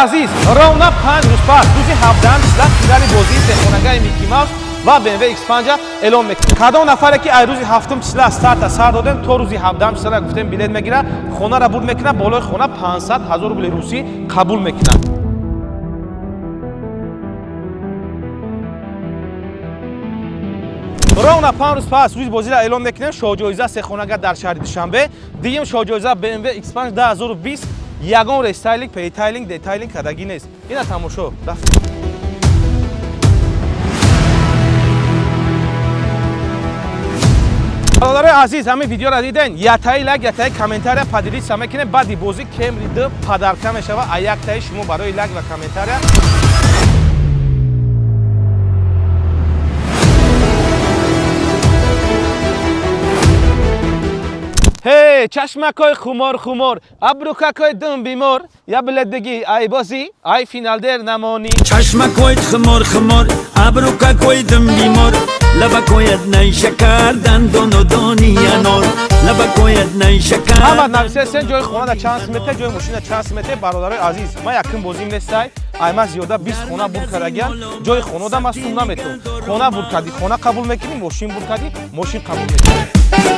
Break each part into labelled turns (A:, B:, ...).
A: Азиз, ровно 5 рӯз пас, рӯзи 17 числа, финали бозии сехонагаи Микки Маус ва BMW X5 эълон мекунем. Кадом нафаре ки ай рӯзи 7 числа старта сар додем то рӯзи 17 числа, гуфтем, билет мегирад, хонара бур мекунад, болои хона 500 ҳазор рубли русӣ қабул мекунад. Ровно 5 рӯз пас рӯзи бозиро эълон мекунем. Шоҳҷоиза сехонага дар шаҳри Душанбе, дуюм шоҳҷоиза BMW X5 2020. Ягон рестайлинг, петайлинг, детайлинг кардагӣ нест. Ина тамошо, рафтем. Бародарои азиз, ҳамин видеоро диден, яктаи лайк, яктаи комментария, поделиться мекунем. Баъди бозӣ Кемри д подарка мешава а яктаи шумо барои лайк ва комментария. Ҳей, чашмакои хумор хумор, абрукакои дум бимор, я билет бигӣ, ай бозӣ, ай финал дер намонӣ.
B: Чашмакоит хумор хумор, абрукакои дум бимор, лабакоят найшакар, дандону дони анор, лабакоят найшакар.
A: Ҳамад нависесен, ҷои хона да чанд симете, ҷои мошина чанд симете. Бародарои азиз, ман якум бозим нестай. Ай ман зиёда 20 хона бур кардагиам. Ҷои хона да ман сум наметум. Хона бур кардӣ, хона қабул мекунӣ, мошин бур кардӣ, мошин қабул мекунӣ.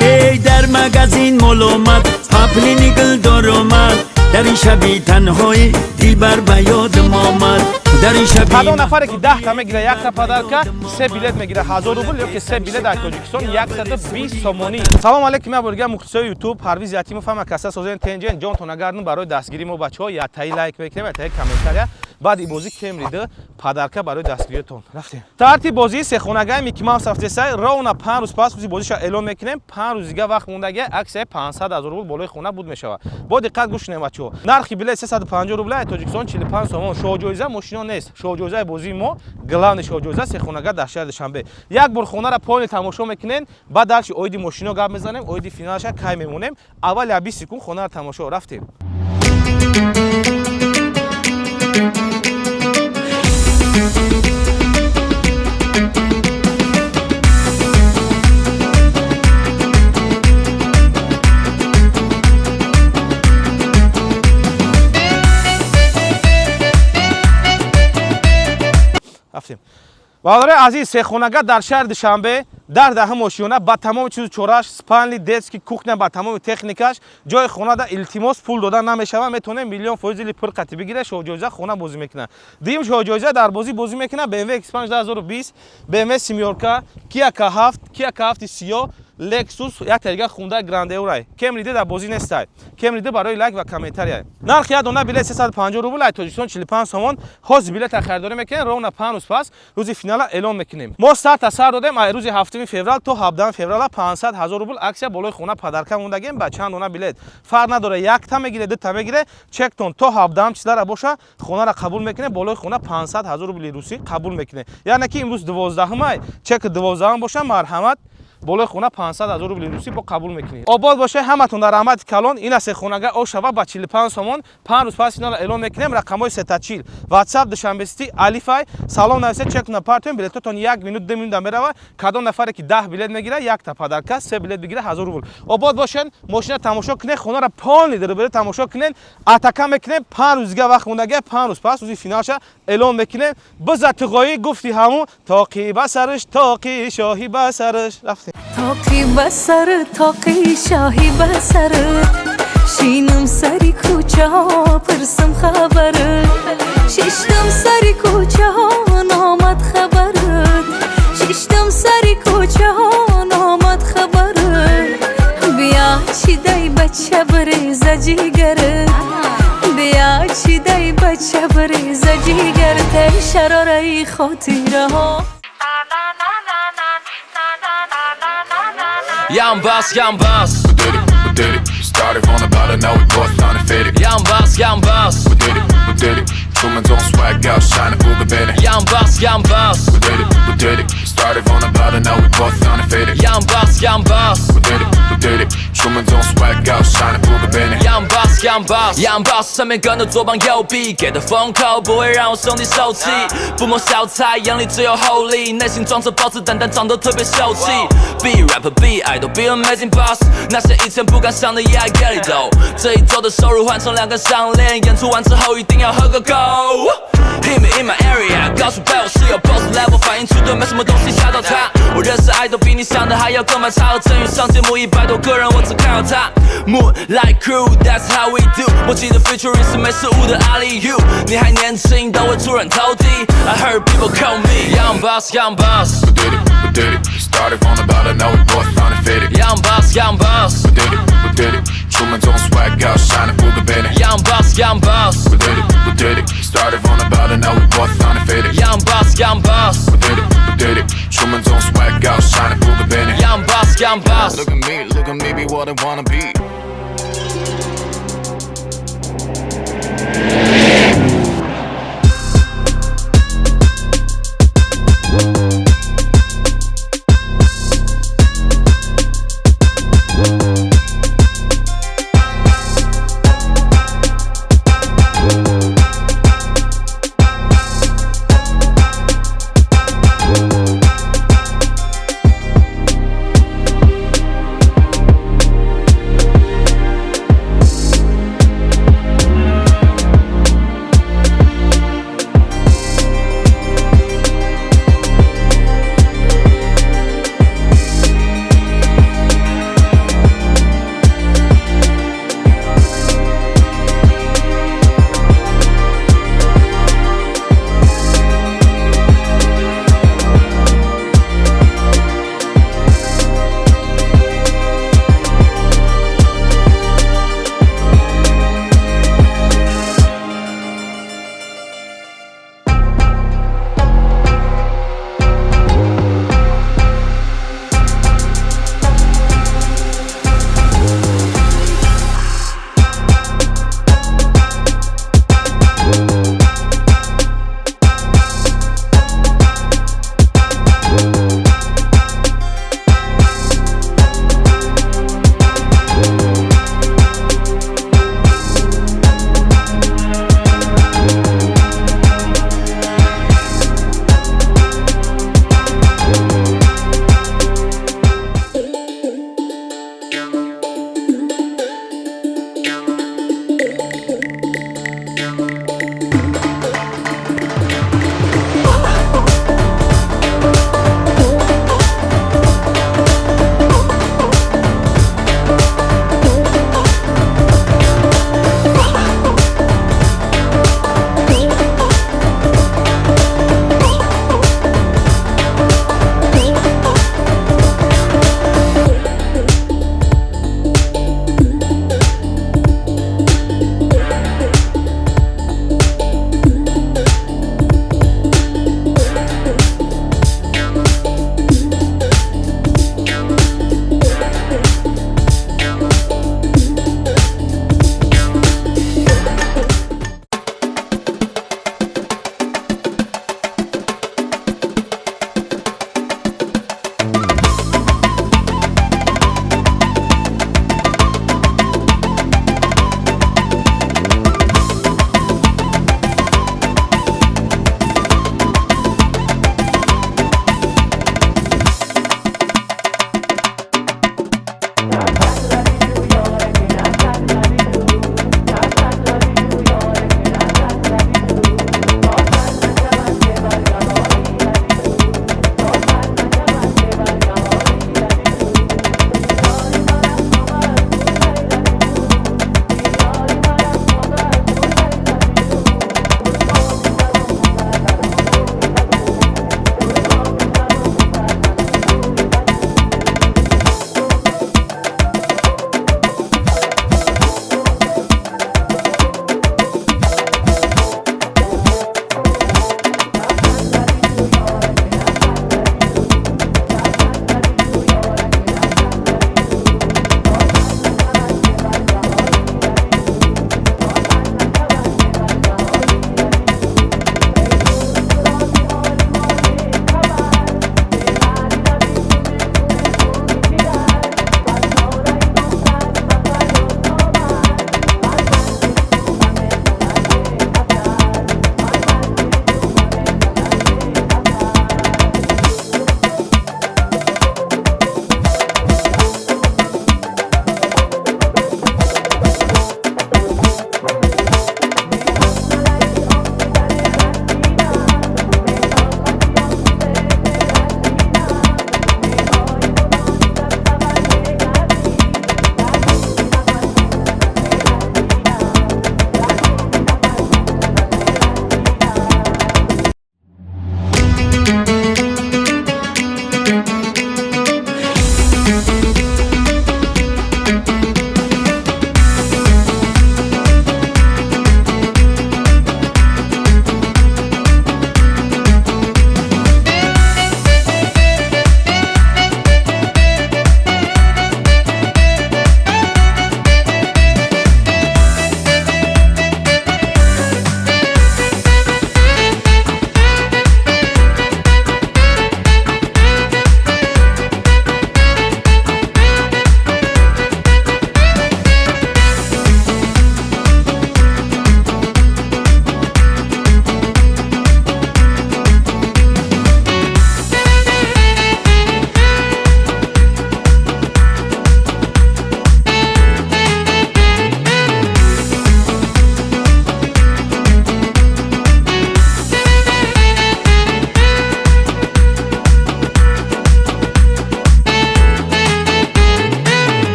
B: Эй, дар магазин мол омад, паплини гулдор омад, дар ин шаби танҳоӣ дилбар ба ёдам омад, дар ин шаби
A: Кадом нафаре ки 10-та мегира, якта подарка, се билет мегира, 1000 рубл ё ки се билет дар Тоҷикистон 120 сомонӣ. Салом алейкум, я борга мухлисои Ютуб, Парвиз Ятимов. Ҳама каса созен, тенҷен, ҷонтон агардун. Барои дастгирии мо, бачаҳо, яктаи лайк мекунем, яктаи комментария. Баъди бозӣ Кемри д подарка барои дастгириятон. Рафтем. Старти бозии сехонагаи Микки Маус рафтесай. Ровно 5 рӯз пас рӯзи бозиша эълон мекунем. 5 рӯз дига вақт мондагия. Аксияи 500 ҳазор рубл болои хона буд мешавад. Бо диққат гӯш кунем, бачаҳо. Нархи билет 350 рубла, Тоҷикистон 45 сомон. Шоҳҷоиза мошино нест. Шоҳҷоизаи бозии мо, главный шоҳҷоиза, сехонага дар шаҳри Душанбе. Як бор хонара полный тамошо мекунем, баъд дальше оиди мошино гап мезанем, оиди финалаша кай мемонем. Аввал я 20 секунд хонара тамошо. Рафтем. Рафтем. Бародарои азиз, сехонага дар шаҳри Душанбе, дар даҳум ошиёна, ба тамоми чизу чораш, спальни, детский, кухня, ба тамоми техникаш. Ҷои хонада, илтимос, пул дода намешавад. Метавонем миллион фоиз или пир қати бигире. Шоҳҷоиза хона бозӣ мекунад. Дуюм шоҳҷоиза дар бозӣ бозӣ мекунад BMW X5 2020, BMW семёрка, Kia K7, Kia K7 сиё, Lexus, як тарига Hyundai Grand Euro. Кемри дар бозӣ нестай. Кемри барои лайк ва комментария. Нархи як дона билет 350 рубл, ай Тоҷикистон 45 сомон. Ҳозир билета харидорӣ мекунем, ровно 5 рӯз пас рӯзи финала эълон мекунем. Мо старта сар додем ай рӯзи 7 феврал то 17 феврала, 500 ҳазор рубл аксия болои хона подарка мондагем ба чанд дона билет. Фарқ надора, якта мегире, дута мегире, чектон то 17 числара боша, хонара қабул мекунем, болои хона 500 ҳазор рубли русӣ қабул мекунем. Яъне ки имрӯз 12 май, чек 12 боша, марҳамат, болои хона 500 ҳазор рубли русӣ бо қабул мекунед. Обод боша ҳаматон, дар раҳмати калон. Ина сехонага ошава ба 45 сомон. 5 рӯз пас финала эълон мекунем. Рақамҳои сетачил, WhatsApp Душанбесити алифай, салом нависед, чекна партоем, билетотон як минут, 2 минута мерава. Кадом нафаре ки 10 билет мегира, якта подарка, се билет бигира, 1000 рубл. Обод бошен. Мошина тамошо кунед, хонара полный дербере тамошо кунед. Атака мекунем. 5 рӯз дига вақт мондагия. 5 рӯз пас рӯзи финалша эълон мекунем. Биза туғоӣ гуфти, ҳамун тоқи ба сараш, тоқи шоҳӣ ба сараш. Рафтем.
C: Тоқи ба сар, тоқи шоҳӣ ба сар, шинам сари кӯчаҳо, пурсам хабар, шиштам сари кӯчаҳо, номад хабар, шиштам сари кӯчаҳо, номад хабар, бия чидай бача, биреза ҷигар, бия чидай бача, биреза ҷигар, тай шарораи хотираҳо.
D: Jan Bas, Jan Bas.
E: We did it, we did it. Started from the bottom, now we both on the faded.
D: Jan Bas, Jan Bas.
E: We did it, we did it. Truman's on swag out, shining Uber Bennett.
D: Jan Bas, Jan Bas.
E: We did it, we did it. Started from the bottom, now we both on the faded.
D: Jan Bas, Jan Bas.
E: We did it, we did it. Truman's on swag out, shining Uber Bennett.
D: Jan Bas, boss, young boss, young boss，身边跟着左膀右臂，给的风口不会让我兄弟受气。不谋小财，眼里只有厚利，内心装着豹子胆，但长得特别秀气。Be rapper, be idol, be amazing boss，那些以前不敢想的 yeah I get it though。这一周的收入换成两根项链，演出完之后一定要喝个够。Hit me in my area，告诉 Bell 是有 boss level，反应出对，没什么东西吓到他。我认识爱豆比你想的还要更慢，差和郑宇上节目100多个人，我只看到他。Moonlight crew，that's how we do。默契的 featuring 是没失误的 alley oop。你还年轻，都会出人头地。I heard people call me young boss, young boss,
E: We did it, we did it. Started from the bottom, now we both on it, faded.
D: young boss, young boss,
E: We did it, we did it. 出门总 swag out, shining 五个 Bentley.
D: young boss, young boss,
E: We did it, we did it. Started from the bottom, now we both on it, faded.
D: young boss, young boss,
E: We did it, we did it. 出门总 swag out, shining 五个 Bentley.
D: young boss, young boss.
E: Look at me, be what I wanna be.